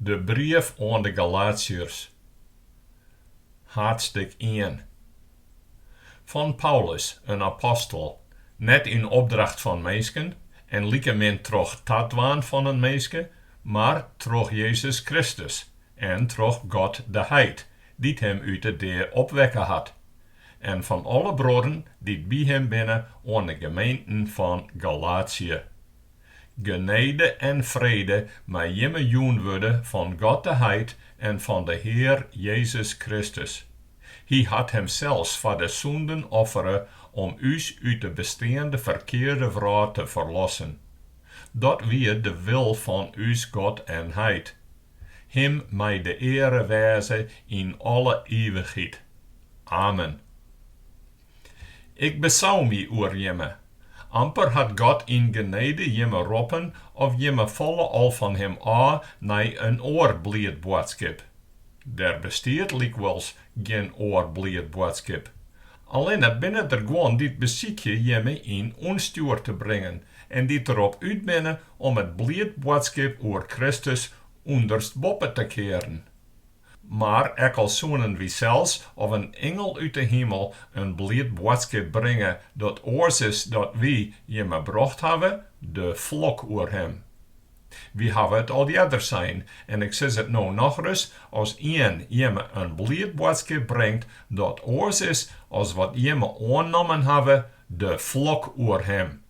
De brief oan de Galatiërs, haadstik ien. Fan Paulus, in apostel, net yn opdracht fan minsken en likemin troch tadwaan fan in minske, mar troch Jezus Kristus en troch God de Heit, dy't him út 'e dea opwekke hat, en fan alle bruorren dy't by him binne oan de gemeenten fan Galatië. Genede en frede mei jimme jûn wurde fan God de Heit en fan de Hear Jezus Kristus. Hy hat himsels foar de sûnden offere om ús út de besteande ferkearde wrâld te ferlossen. Dat wie de wil fan ús God en Heit. Him mei de eare wêze yn alle ivichheid. Amen. Ik besau my oer jimme. Amper hat God yn genede jimme roppen of jimme falle al fan Him ôf nei in oar bliid boadskip. Der bestiet lykwols gjin oar bliid boadskip. Allinne binne der guon dy't besykje jimme yn ûnstjoer te bringen en dy't derop út binne om it bliid boadskip oer Kristus ûnderstboppe te kearen. Mar ek al soenen wysels of in ingel út 'e himel in bliid boadskip bringe dat oars is dat wy jimme brocht hawwe, de flok oer him. Wy hawwe it al earder sein en ik sis it no nochris, as ien jimme in bliid boadskip bringt dat oars is as wat jimme oannommen hawwe, de flok oer him.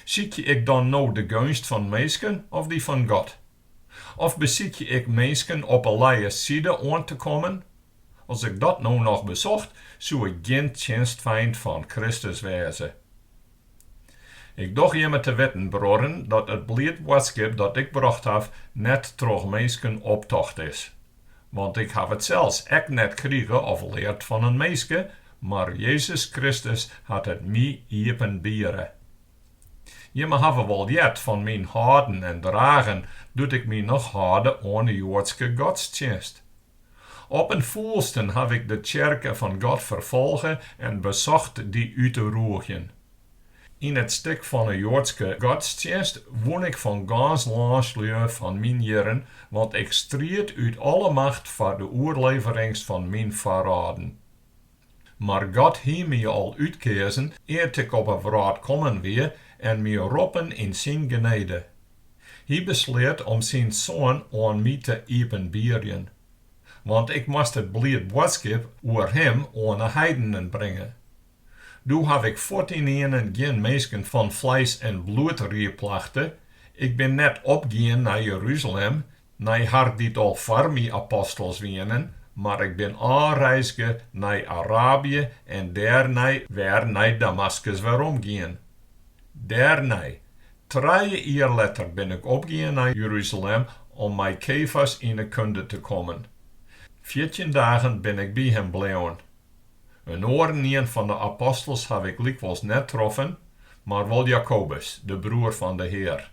Sykje ik dan no de geunst fan minsken of dy fan God? Of besykje ik minsken op 'e lije side oan te kommen? As ik dat no noch besocht, soe ik gjin tsjinstfeint fan Kristus wêze. Ik doch jimme te witten, bruorren, dat it bliid boadskip dat ik brocht haw, net troch minsken optocht is. Want ik haw it sels ek net krige of leard fan in minske, mar Jezus Kristus hat it my iepenbiere. Jimme hawwe wol heard fan myn hâlden en dragen doe't ik my noch hâlde oan 'e Joadske godstsjinst. Op 'en fûlsten haw ik de tsjerke fan God ferfolge en besocht dy út te roegjen. Yn it stik fan 'e Joadske godstsjinst wûn ik fan gâns lânslju fan myn jierren, want ik stried út alle macht foar de oerleverings fan myn foarâlden. Mar God hie my al útkeazen ear't ik op 'e wrâld kommen wie en my roppen yn syn genede. Hy besleat om syn Soan oan my te iepenbierjen. Want ik moast it bliid boadskip oer Him oan 'e heidenen bringe. Doe haw ik fuortynienen gjin minsken fan fleis en bloed rieplachte, ik bin net opgien nei Jeruzalem, Nei har dy't al foar my apostels wienen, mar ik bin ôfreizge nei Arabië en dêrnei wer nei Damaskus weromgien. Dêrnei, trije jier letter bin ik opgien nei Jeruzalem om mei Kefas yn 'e kunde te kommen. 14 dagen bin ik by him bleaun. In oarenien fan de apostels haw ik lykwols net troffen, mar wol Jakobus, de broer fan de Hear.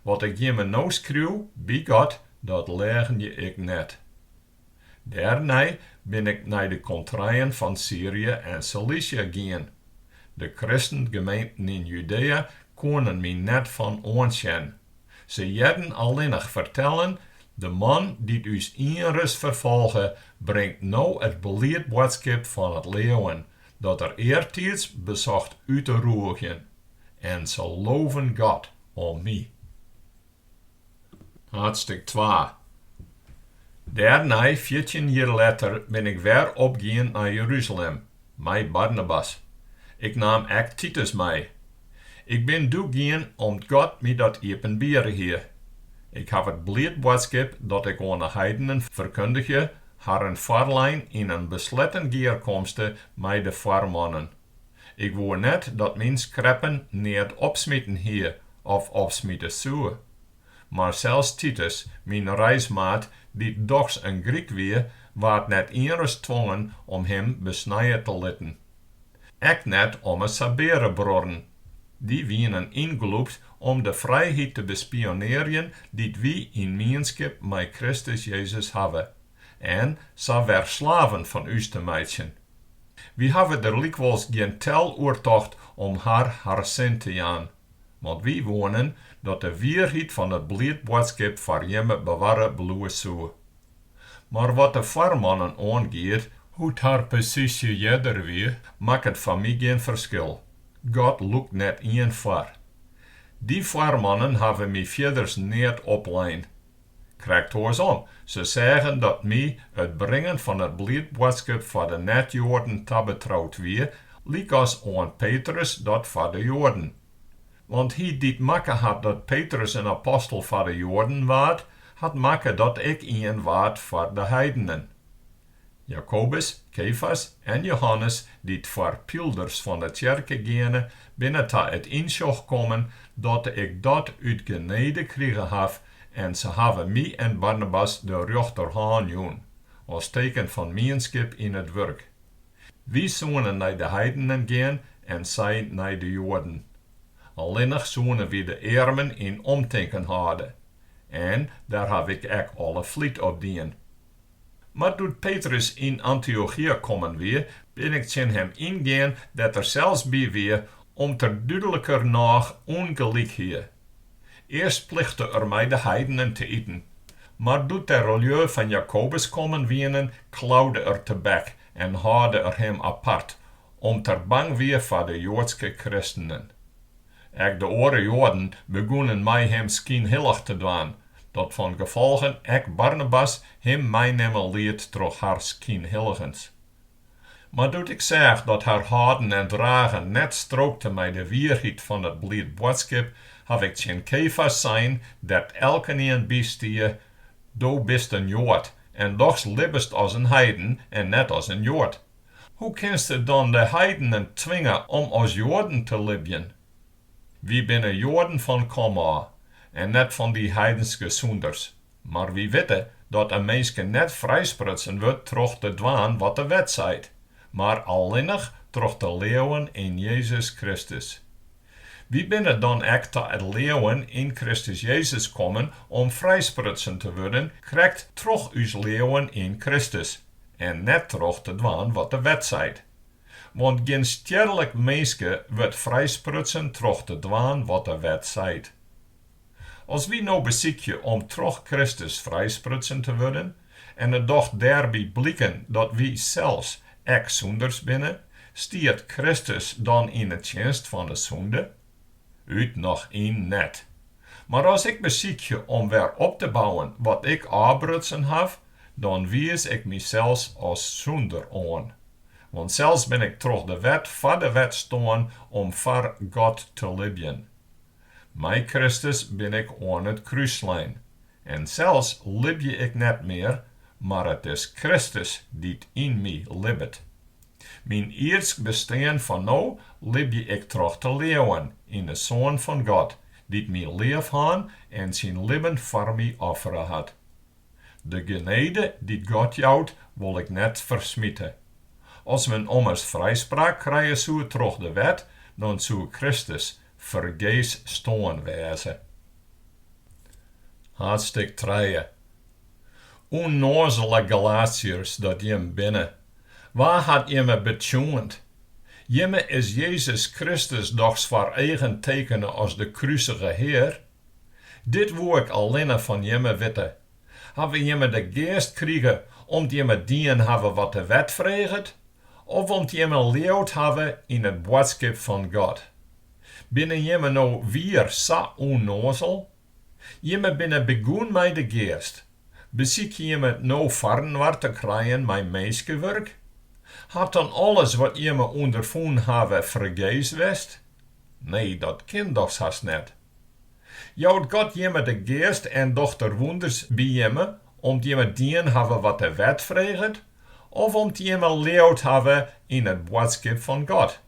Wat ik jimme no skriuw, by God, dat leagenje ik net. Dêrnei bin ik nei de kontreien fan Syrië en Silisië gien. De kristengemeenten yn Judea koenen my net fan oansjen. Se hearden allinnich fertellen, De man dy't ús ienris ferfolge, bringt no it bliid boadskip fan it leauwen, dat er eartiids besocht út te roegjen. En se loven God om my. Haadstik twa. Dêrnei, 14 jier letter, bin ik wer opgien nei Jeruzalem, mei Barnabas. Ik naam ek Titus mei. Ik bin doe gien om't God my dat iepenbiere hie. Ik haw it bliid boadskip dat ik oan 'e heidenen ferkundigje, harren foarlein yn in besletten gearkomste mei de foarmannen. Ik woe net dat myn skreppen neat opsmiten hie of opsmite soe. Mar sels Titus, myn reismaat, dy't dochs in Gryk wie, waard net ienris twongen om him besnije te litten. Ek net om 'e Sabearebruorren. Dy wienen ynglûpt om de frijheid te bespionearjen dy't wy yn mienskip mei Kristus Jezus hawwe, en sa wer slaven fan ús te meitsjen. Wy hawwe der lykwols gjin tel oer tocht om har har sin te jaan. Want wy woenen dat de wierheid fan it bliid boadskip foar jimme bewarre bliuwe soe. Mar wat de foarmannen oangiet, hoe't har posysje earder wie, makket foar my gjin ferskil. God lûkt net ien foar. Dy foarmannen hawwe my fierders neat oplein. Krekt oarsom, se seagen dat my it bringen fan it bliid boadskip foar de net-Joaden tabetroud wie, lykas oan Petrus dat foar de Joaden. Want hy dy't makke hat dat Petrus in apostel foar de Joaden waard, hat makke dat ik ien waard foar de heidenen. Jakobus, Kefas en Johannes, dy't foar pylders fan de tsjerke geane, binne ta it ynsjoch kommen dat ik dat út genede krige haw en se hawwe my en Barnabas de rjochterhân jûn, as teken fan mienskip yn it wurk. Wy soene nei de heidenen gean en sy nei de Joaden. Allinnich soene wy de earmen yn omtinken hâlde. En dêr haw ik ek alle flyt op dien. Mar doe't Petrus yn Antiochië kommen wie, bin ik tsjin him yngean dêr't er sels by wie, om't er dúdlikernôch ûngelyk hie. Earst plichte er mei de heidenen te iten, mar doe't der lju fan Jakobus kommen wienen, klaude er tebek en hâlde er him apart, om't er bang wie foar de Joadske kristenen. Ek de oare Joaden begûnen mei him skynhillich te dwaan, dat fan gefolgen ek Barnabas him meinimme liet troch har skynhilligens. Mar doe't ik seach dat har hâlden en dragen net strookte mei de wierheid fan it bliid boadskip, haw ik tsjin Kefas sein, dêr't elkenien by stie, Do bist in Joad en dochs libbest as in heiden en net as in Joad. Hoe kinst dan de heidenen twinge om as Joaden te libjen? Wy binne Joaden fan komôf en net fan dy heidenske sûnders, mar wy witte dat in minske net frijsprutsen wurdt troch te dwaan wat de wet seit, mar allinnich troch te leauwen yn Jezus Kristus. Wy binne dan ek ta it leauwen yn Kristus Jezus kommen om frijsprutsen te wurden krekt troch ús leauwen yn Kristus, en net troch te dwaan wat de wet seit. Want gjin stjerlik minske wurdt frijsprutsen troch te dwaan wat de wet seit. As wy no besykje om troch Kristus frijsprutsen te wurden, en it docht dêrby bliken dat wy sels ek sûnders binne, stiet Kristus dan yn 'e tsjinst fan 'e sûnde? Ut noch yn net. Mar as ik besykje om wer op te bouwen wat ik ôfbrutsen haw, dan wiis ik mysels as sûnder oan. Want sels bin ik troch de wet foar de wet stoarn om foar God te libjen. Mei Kristus bin ik oan it krús slein, en sels libje ik net mear, mar it is Kristus dy't yn my libbet. Myn ierdsk bestean fan no libje ik troch te leauwen yn de Soan fan God, dy't my leafhân en syn libben foar my offere hat. De genede dy't God jout, wol ik net fersmite. As men ommers frijspraak krije soe troch de wet, dan soe Kristus fergees stoarn wêze. Haadstik trije. Ûnnoazele Galatiërs dat jimme binne, wa hat jimme betsjoend? Jimme is Jezus Kristus dochs foar eagen tekene as de krusige Hear? Dit woe ik allinne fan jimme witte, Hawwe jimme de Geast krige om't jimme dien hawwe wat de wet freget, of om't jimme leaud hawwe yn it boadskip fan God? Binne jimme no wier sa ûnnoazel? Jimme binne begûn mei de Geast, besykje jimme it no foarinoar te krijen mei minskewurk? Hat dan alles wat jimme ûnderfûn hawwe fergees west? Nee, dat kin dochs hast net. Jout God jimme de Geast en docht Er wûnders by jimme, om't jimme dien hawwe wat de wet freget, of om't jimme leaud hawwe yn it boadskip fan God?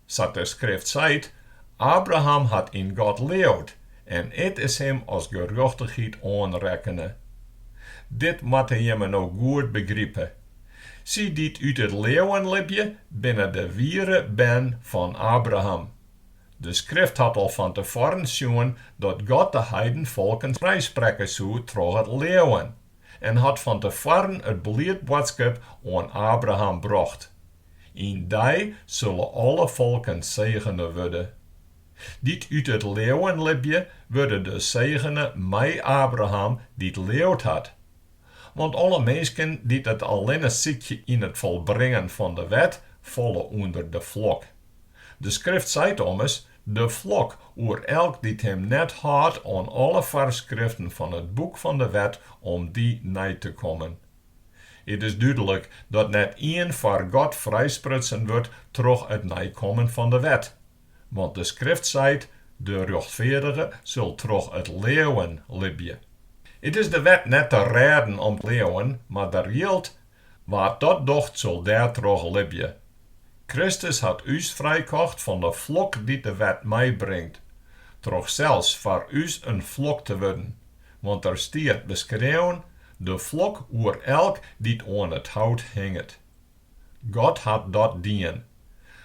Sa't de Skrift seit, Abraham hat yn God leaud, en it is him as gerjochtichheid oanrekkene. Dit moatte jimme no goed begripe, Sy dy't út it leauwen libje, binne de wiere bern fan Abraham. De Skrift hat al fan tefoaren sjoen dat God de heidenfolken frijsprekke soe troch it leauwen, en hat fan tefoaren it bliid boadskip oan Abraham brocht, Yn dy sille alle folken segene wurde. Dy't út it leauwen libje, wurde dus segene mei Abraham dy't leaud hat. Want alle minsken dy't it allinne sykje yn it folbringen fan de wet, falle ûnder de flok. De Skrift seit ommers, De flok oer elk dy't him net hâldt oan alle foarskriften fan it boek fan de wet om dy nei te kommen. It is dúdlik dat net ien foar God frijsprutsen wurdt troch it neikommen fan de wet. Want de Skrift seit, De rjochtfeardige sil troch it leauwen libje. It is de wet net te rêden om te leauwen, mar der jildt, Wa't dat docht sil dêrtroch libje. Kristus hat ús frijkocht fan de flok dy't de wet meibringt, troch sels foar ús in flok te wurden, want der stiet beskreaun, De flok oer elk dy't oan it hout hinget. God hat dat dien,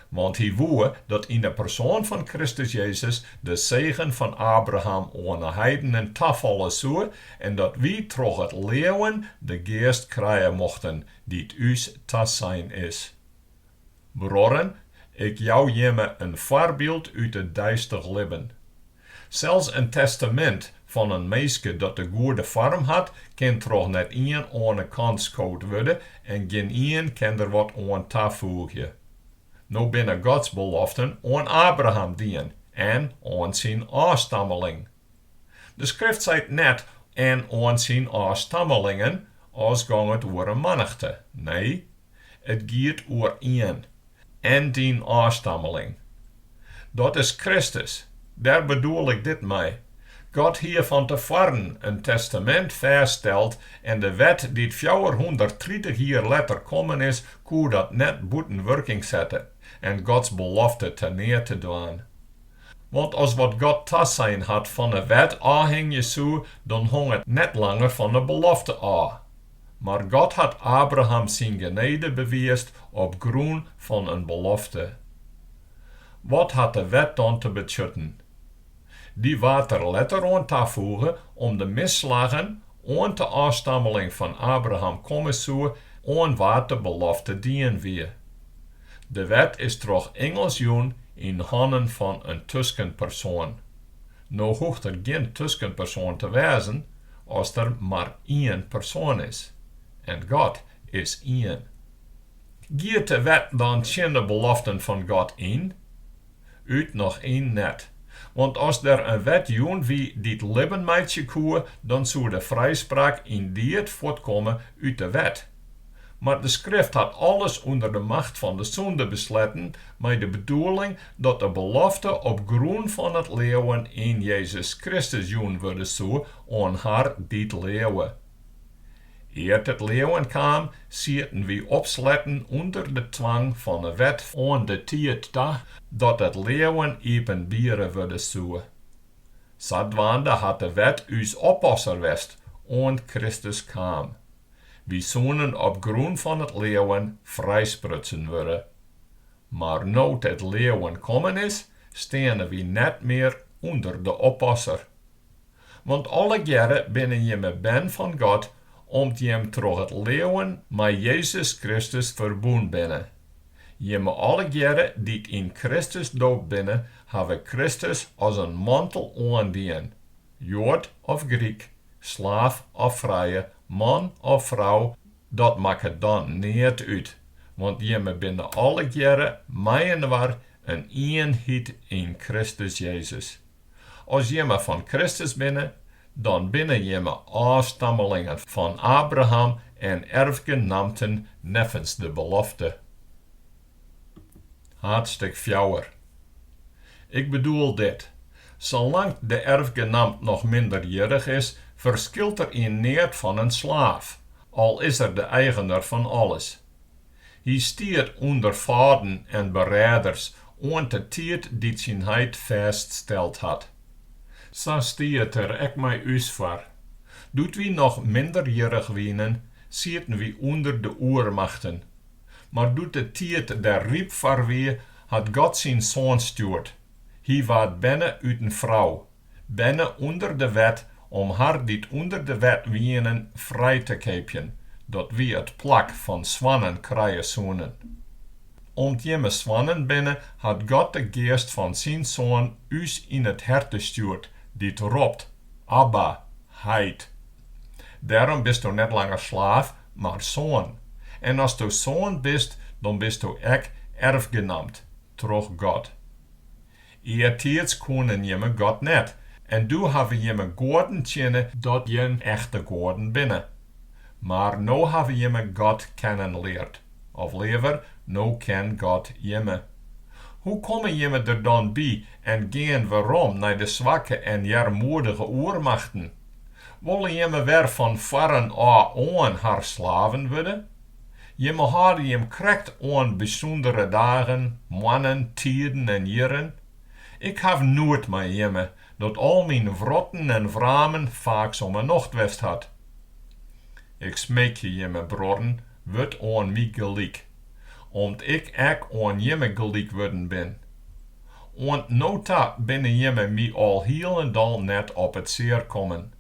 want Hy woe dat yn 'e persoan fan Kristus Jezus de segen fan Abraham oan 'e heidenen tafalle soe en dat wy troch it leauwen de Geast krije mochten dy't ús tasein is. Bruorren, ik jou jimme in foarbyld út it deistich libben. Sels in testamint fan in minske dat de goede foarm hat, kin troch net ien oan 'e kant skood wurde en gjinien kin der wat oan tafoegje. No binne Gods beloften oan Abraham dien en oan syn ôfstammeling. De Skrift seit net en oan syn ôfstammelingen, as gong it oer in mannichte. Nee, it giet oer ien, en dyn ôfstammeling. Dat is Kristus. Dêr bedoel ik dit mei, God hie fan tefoaren in testamint fêststeld en de wet dy't 430 jier letter kommen is, koe dat net bûten wurking sette en Gods belofte teneate dwaan. Want as wat God tasein hat fan 'e wet ôfhingje soe, dan hong it net langer fan 'e belofte ôf. Mar God hat Abraham syn genede bewiisd op grûn fan in belofte. Wat hat de wet dan te betsjutten? Dy waard der letter oan tafoege om de misslaggen, oant de ôfstammeling fan Abraham komme soe, oan wa't de belofte dien wie. De wet is troch ingels jûn yn hannen fan in tuskenpersoan. No hoecht der gjin tuskenpersoan te wêzen, as der mar ien persoan is. En God is ien. Giet de wet dan tsjin de beloften fan God yn? Ut noch yn net. Want as der in wet jûn wie dy't libben meitsje koe, dan soe de frijspraak yndied fuortkomme út de wet. Mar de Skrift hat alles ûnder de macht fan de sûnde besletten mei de bedoeling dat de belofte op grûn fan it leauwen yn Jezus Kristus jûn wurde soe oan har dy't leauwe. Ear't it leauwen kaam, sieten wy opsletten ûnder de twang fan 'e wet oan de tiid ta dat it leauwen iepenbiere wurde soe. Sadwaande hat de wet ús oppasser west oant Kristus kaam. Wy soenen op grûn fan it leauwen frijsprutsen wurde. Mar no't it leauwen kommen is, steane wy net mear ûnder de oppasser. Want allegearre binne jimme bern fan God, om't jim troch it leauwen mei Jezus Kristus ferbûn binne. Jimme allegearre dy't yn Kristus doopt binne, hawwe Kristus as in mantel oandien, Joad of Gryk, slaaf of frije, man of frou, dat makket dan neat út, want jimme binne allegearre mei-inoar in ienheid yn Kristus Jezus. As jimme fan Kristus binne, dan binne jimme ôfstammelingen fan Abraham en erfgenamten neffens de belofte. Haadstik fjouwer. Ik bedoel dit, Salang't de erfgenamt noch minderjierrich is, ferskilt er yn neat fan in slaaf, al is er de eigener fan alles. Hy stiet ûnder fâden en berêders oant de tiid dy't syn heit fêststeld hat. Sa stie it der ek mei ús foar. Doe't wy noch minderjierrich wienen, sieten wy ûnder de oermachten. Mar doe't de tiid der ryp foar wie, hat God syn Soan stjoerd. Hy waard berne út in frou, berne ûnder de wet om har dy't ûnder de wet wienen frij te keapjen, dat wy it plak fan soannen krije soenen. Om't jimme soannen binne, hat God de Geast fan syn Soan ús yn it herte stjoerd, dy't ropt, Abba, Heit. Dêrom bisto net langer slaaf, mar soan. En asto soan bist, dan bisto ek erfgenamt troch God. Eartiids koenen jimme God net, en doe hawwe jimme goaden tsjinne dat gjin echte goaden binne. Mar no hawwe jimme God kennen leard, of leaver, no ken God jimme. Hoe komme jimme der dan by en gean werom nei de swakke en earmoedige oermachten? Wolle jimme wer fan foarren ôf oan har slaven wurde? Jimme hâlde jim krekt oan bysûndere dagen, moannen, tiden en jierren. Ik haw noed mei jimme, dat al myn wrotten en wramen faaks om 'e nocht west hat. Ik smeekje jimme, bruorren, wurd oan my gelyk, om't ik ek oan jimme gelyk wurden bin. Oant no ta binne jimme my al hielendal net op it sear kommen.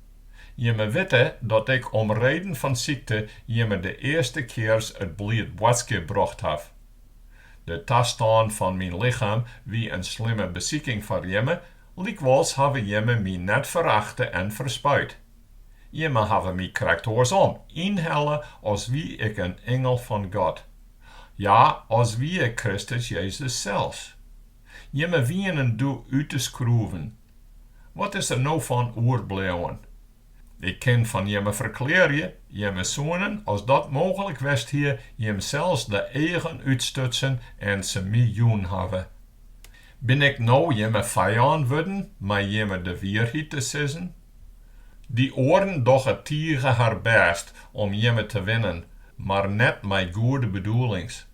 Jimme witte dat ik om reden fan sykte jimme de earste kears it bliid boadskip brocht haw. De tastân fan myn lichem wie in slimme besiking foar jimme, lykwols hawwe jimme my net ferachte en ferspuid. Jimme hawwe my krekt oarsom ynhelle as wie ik in ingel fan God. Ja, as wie ik Kristus Jezus sels. Jimme wienen doe út 'e skroeven. Wat is der no fan oerbleaun? Ik kin fan jimme ferklearje, jimme soenen, as dat mooglik west hie, jimsels de eagen útstutsen en se my jûn hawwe. Bin ik no jimme fijân wurden mei jimme de wierheid te sizzen? Dy oaren dogge tige har bêst om jimme te winnen, mar net mei goede bedoelings.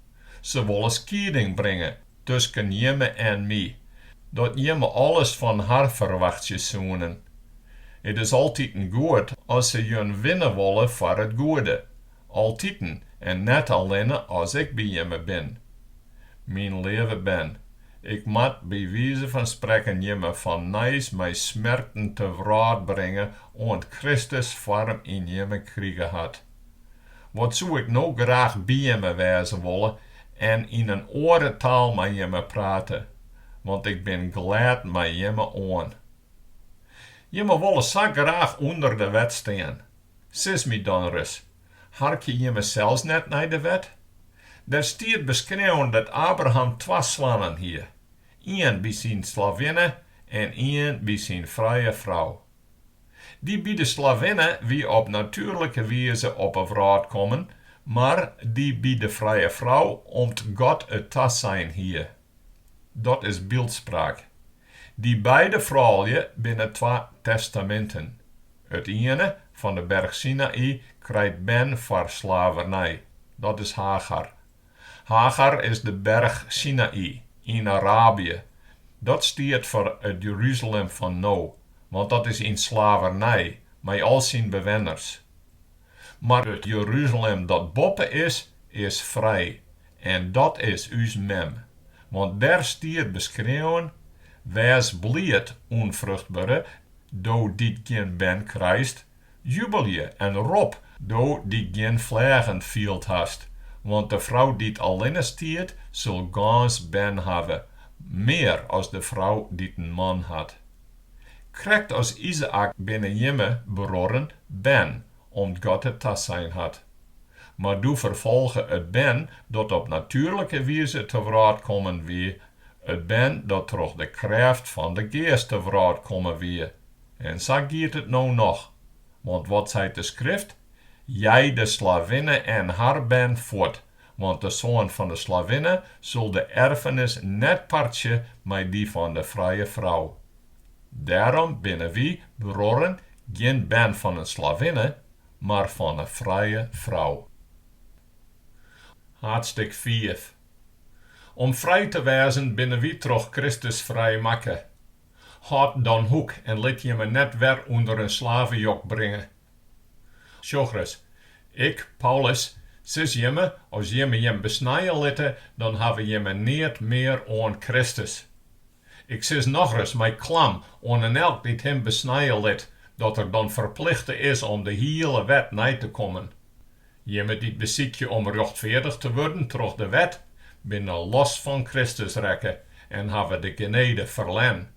Se wolle skieding bringe tusken jimme en my, dat jimme alles fan har ferwachtsje soenen. It is altiten goed as se jin winne wolle foar it goede, altiten en net allinne as ik by jimme bin. Myn leave bern, ik moat by wize fan sprekken jimme fannijs mei smerten te wrâld bringe oant Kristus foarm yn jimme krige hat. Wat soe ik no graach by jimme wêze wolle en yn in oare taal mei jimme prate, want ik bin glêd mei jimme oan. Jimme wolle sa graach ûnder de wet stean. Sis my dan ris, harkje jimme sels net nei de wet? Der stiet beskreaun dat Abraham twa soannen hie, ien by syn slavinne en ien by syn frije frou. Dy by de slavinne wie op natuerlike wize op 'e wrâld kommen, mar dy by de frije frou om't God it tasein hie. Dat is byldspraak. Dy beide froulju binne twa testaminten. It iene, fan de berch Sinaï, krijt bern foar slavernij. Dat is Hagar. Hagar is de berch Sinaï, yn Arabië. Dat stiet foar it Jeruzalem fan no, want dat is yn slavernij, mei al syn bewenners. Mar it Jeruzalem dat boppe is, is frij, en dat is ús mem. Want dêr stiet beskreaun, Wês bliid, ûnfruchtbere, do dy't gjin bern krijst, Jubelje en rop, do dy't gjin fleagen field hast, want de frou dy't allinne stiet, sil gâns bern hawwe, mear as de frou dy't in man hat. Krekt as Izaäk binne jimme, bruorren, bern, om't God it tasein hat. Mar doe ferfolge it bern dat op natuerlike wize te wrâld kommen wie, it bern dat troch de krêft fan de Geast te wrâld kommen wie. En sa giet it no noch. Want wat seit de Skrift? Jei de slavinne en har bern fuort, want de soan fan de slavinne sil de erfenis net partsje mei dy fan de frije frou. Dêrom binne wy, bruorren, gjin bern fan in slavinne, mar fan 'e frije frou. Haadstik fiif. Om frij te wêzen binne wy troch Kristus frij makke. Hâld dan hoek en lit jimme net wer ûnder in slavejok bringe. Sjoch ris, ik, Paulus, sis jimme, as jimme jim besnije litte, dan hawwe jimme neat mear oan Kristus. Ik sis nochris mei klam oan in elk dy't him besnije lit, dat er dan ferplichte is om de hiele wet nei te kommen. Jimme dy't besykje om rjochtfeardich te wurden troch de wet, binne los fan Kristus rekke en hawwe de genede ferlern.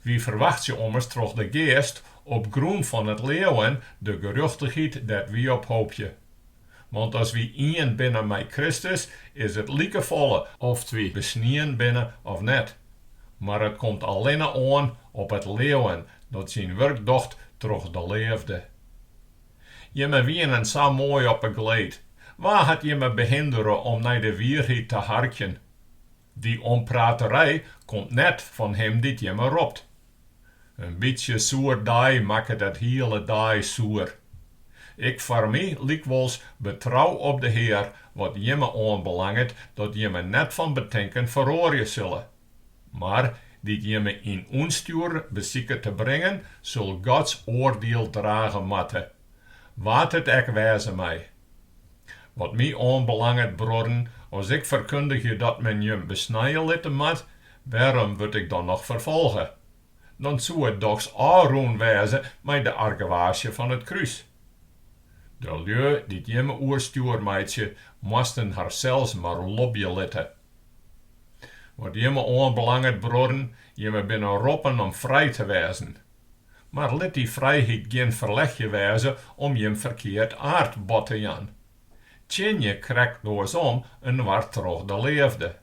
Wy ferwachtsje ommers troch de Geast, op grûn fan it leauwen, de gerjochtichheid dêr't wy op hoopje. Want as wy ien binne mei Kristus, is it likefolle oft wy besnien binne of net. Mar it komt allinne oan op it leauwen dat syn wurk docht troch de leafde. Jimme wienen sa moai op 'e gleed. Wa hat jimme behindere om nei de wierheid te harkjen? Dy ompraterij komt net fan Him dy't jimme ropt. In bytsje soerdaai makket it hiele daai soer. Ik foar my lykwols betrou op de Hear wat jimme oanbelanget dat jimme net fan betinken feroarje sille. Mar dy't jimme yn ûnstjoer besiket te bringen, sil Gods oardiel drage moatte, wa't it ek wêze mei. Wat my oanbelanget, bruorren, as ik ferkundigje dat men jim besnije litte moat, wêrom wurd ik dan noch ferfolge? Dan soe it dochs ôfrûn wêze mei de argewaasje fan it krús. De lju dy't jimme oerstjoer meitsje, moasten harsels mar lobje litte. Wat jimme oanbelanget, bruorren, jimme binne roppen om frij te wêzen. Mar lit dy frijheid gjin ferlechje wêze om jim ferkeard aard bod te jaan. Tsjinje krektoarsom inoar troch de leafde.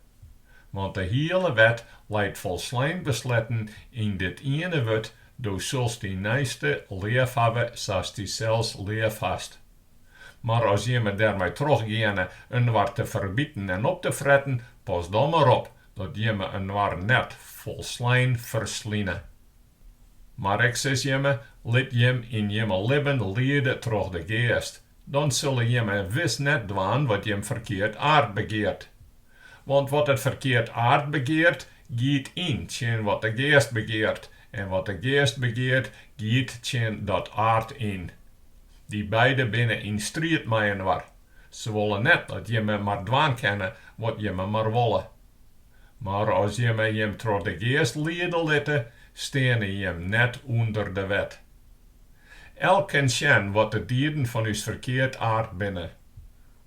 Want de hiele wet leit folslein besletten yn dit iene wurd, do silst dyn neiste leafhawwe sa'st dysels leafhast. Mar as jimme dermei trochgeane inoar te ferbiten en op te fretten, pas dan mar op dat jimme inoar net folslein fersline. Mar ik sis jimme, lit jim yn jimme libben liede troch de Geast, dan sille jimme wis net dwaan wat jim ferkeard aard begeart. Want wat it ferkeard aard begeart, giet yn tsjin wat de Geast begeart, en wat de Geast begeart, giet tsjin dat aard yn. Dy beide binne yn striid mei-inoar. Se wolle net dat jimme mar dwaan kinne wat jimme mar wolle. Mar as jimme jim troch de Geast liede litte, steane jim net ûnder de wet. Elk kin sjen wat de dieden fan ús ferkeard aard binne,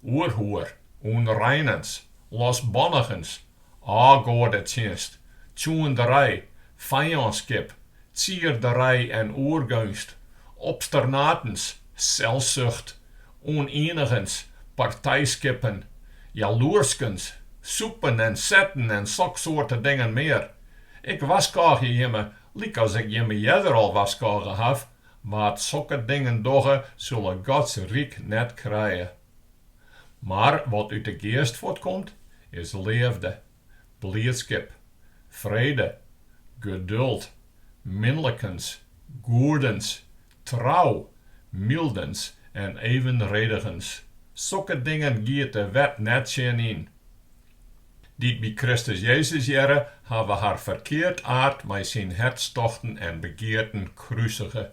oerhoer, ûnreinens, losbannigens, ôfgoadetsjinst, tsjoenderij, fijânskip, tsierderij en oergeunst, opsternatens, selssucht, ûnienigens, partyskippen, jaloerskens, sûpen en setten en soksoarte dingen mear. Ik warskôgje jimme, lykas ik jimme earder al warskôge haw, wa't sokke dingen dogge, sille Gods ryk net krije. Mar wat út de Geast fuortkomt, is leafde, bliidskip, frede, geduld, minlikens, goedens, trou, myldens en evenredigens. Sokke dingen giet de wet net tsjin yn. Dy't by Kristus Jezus hearre, hawwe har ferkeard aard mei syn hertstochten en begearten krusige.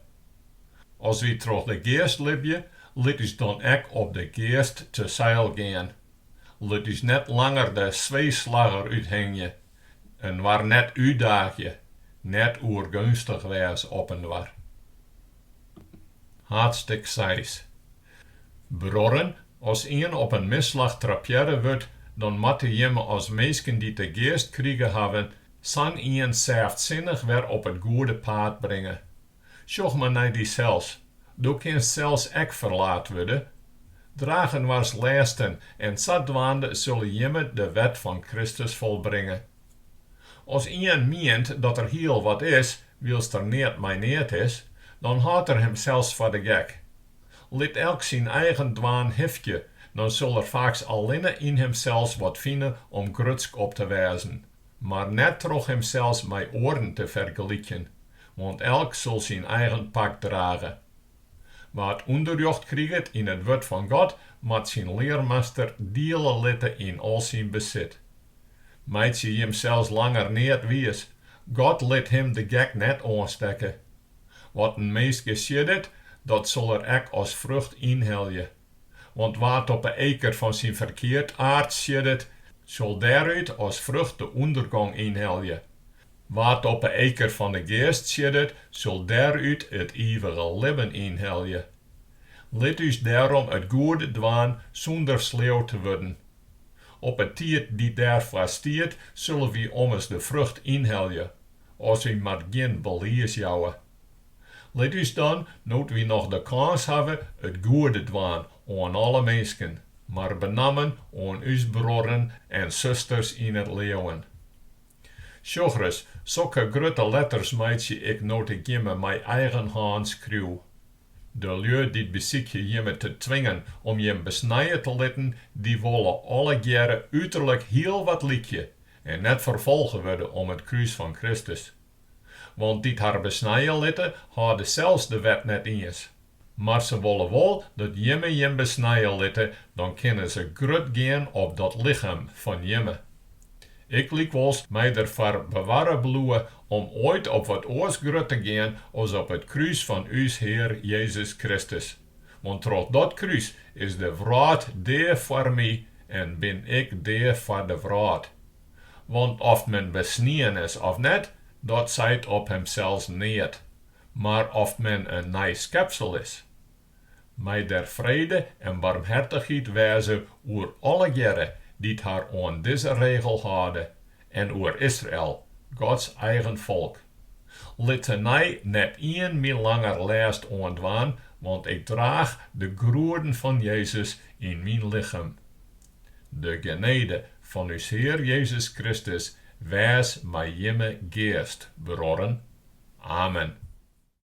As wy troch de Geast libje, lit ús dan ek op de Geast te seil gean. Lit ús net langer de sweeslagger úthingje, inoar net útdaagje, net oergeunstich wêze op inoar. Haadstik seis. Bruorren, as ien op in misslach trappearre wurdt, dan moatte jimme as minsken dy't de Geast krige hawwe, sa'n ien sêftsinnich wer op it goede paad bringe. Sjoch mar nei dysels, do kinst sels ek ferlaat wurde. Draach inoars lêsten en sadwaande sille jimme de wet fan Kristus folbringe. As ien mient dat er hiel wat is, wylst er neat mei neat is, dan hâldt er himsels foar de gek. Lit elk syn eigen dwaan hifkje, dan sil er faaks allinne yn himsels wat fine om grutsk op te wêzen, mar net troch himsels mei oaren te fergelykjen, want elk sil syn eigen pak drage. Wa't ûnderrjocht kriget yn it wurd fan God, moat syn learmaster diele litte yn al syn besit. Meitsje jimsels langer neat wiis, God lit him de gek net oanstekke. Wat in minske sieddet, dat sil er ek as frucht ynhelje. Want wa't op 'e eker fan syn ferkeard aard sieddet, sil dêrút as frucht de ûndergong ynhelje. Wa't op 'e eker fan 'e Geast sieddet, sil dêrút it ivige libben ynhelje. Lit ús dêrom it goede dwaan sûnder sleau te wurden. Op 'e tiid dy't dêrfoar stiet, sille wy ommers de frucht ynhelje, as wy mar gjin belies jouwe. Lit ús dan, no't wy noch de kâns hawwe, it goede dwaan oan alle minsken, mar benammen oan ús bruorren en susters yn it leauwen. Sjochris, sokke grutte letters meitsje ik no't ik jimme mei eigen hân skriuw. De lju dy't besykje jimme te twingen om jim besnije te litten, dy wolle allegearre uterlik hiel wat lykje en net ferfolge wurde om it krús fan Kristus. Want dy't har besnije litte, hâlde sels de wet net iens. Mar se wolle wol dat jimme jim besnije litte, dan kinne se grut gean op dat lichem fan jimme. Ik lykwols mei der foar bewarre bliuwe om oait op wat oars grut te gean as op it krús fan ús Hear Jezus Kristus. Want troch dat krús is de wrâld dea foar my en bin ik dea foar de wrâld. Want oft men besnien is of net, dat seit op himsels neat, mar oft men in nij skepsel is. Mei der frede en barmhertichheid wêze oer allegearre dy't har oan dizze regel hâlde, en oer Israel, Gods eigen folk. Lit tenei net ien my langer lêst oandwaan, want ik draach de groeden fan Jezus yn myn lichem. De genede fan ús Hear Jezus Kristus wês mei jimme geast, bruorren. Amen.